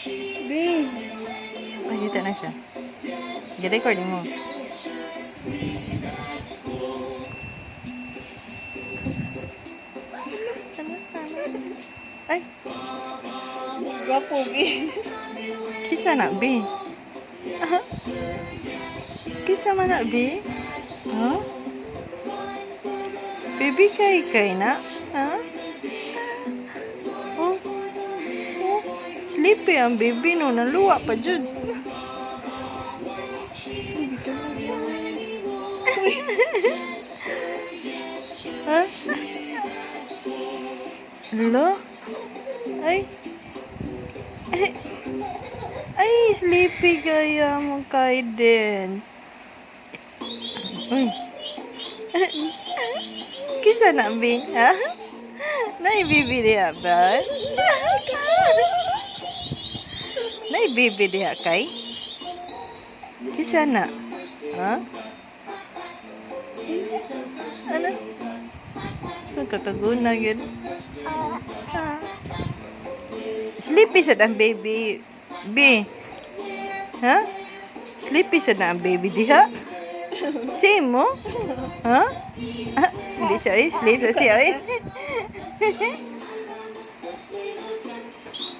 Babe. Ay, kita na siya. Gi-record mo. Ay, Gwapo, B. Kisa na, B. Aha. Kisa man na, B? Huh? Baby, kay kay na? Ha? Oh. Oh. Sleepy ang baby no, naluwa pa jud. Baby ka na. Ha? Hello? Ay. Ay. Ay, sleepy kaya mo guidance. Uy. Kisa na, B? Ha? Nay, baby diha ba? Nay, baby diha kay? Kisa na? Ha? Ano? Saan kataguna yun? Ah. Sleepy sad ang baby. B. Ha? Sleepy sad na ang baby diha? Same mo? Ha? Ah, hindi siya eh. Sleep na siya eh.